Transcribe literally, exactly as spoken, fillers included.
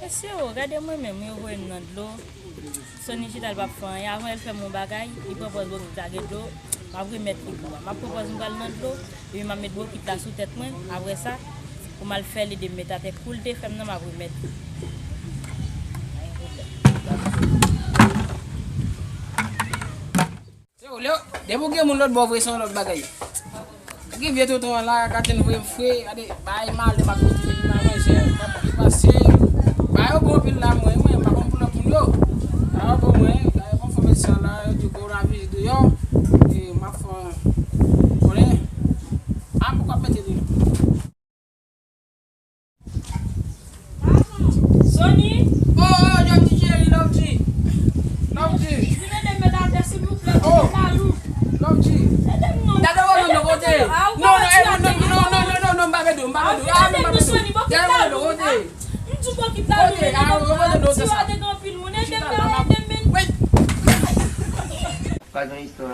Mesye o, gade mwen menm, yo voye m nan dlo. Sony chita, l p ap fè anyen. Avan l fè m yon bagay, li pran pòz bokit la gen dlo. M ap remèt li dlo a. M ap pran pòz m pral nan dlo, epi m ap met bokit la sou tèt mwen. Apre sa, pou m al fè l ede m met atè kou l te fè m nan, m ap remèt li. Se ou, Leo, depi w gen moun lòt bò vre, se yon lòt bagay. Gen vye tonton an la, gade n voye m fre, gade, bay mal, m ap mete li nan manje, m ap li pase. Ba yo bon anpil la, mwen, mwen, m pa konn pou lòt moun yo. Ba yo bon mwen, ba yo bon fò medsen la, yo di kowonaviris deyò, e m ap fè konnen. A, m poko ap mete li. Sony! Oh, oh, Lovji cheri, Lovji. Lovji. Vin ede m met atè, silvouplè, oh, bokit la lou. Lovji. Ede m non. Gade w nan kote. Non, non, eh, non, non, non, non, non, non, m pa vle di w, m pa vle di w. Ah, m pa vle di w. Gade w nan kote. M di w bokit la lou, men nan ti yo a te gen anpil moun. Ede m, ede m, men. Pa gen istwa.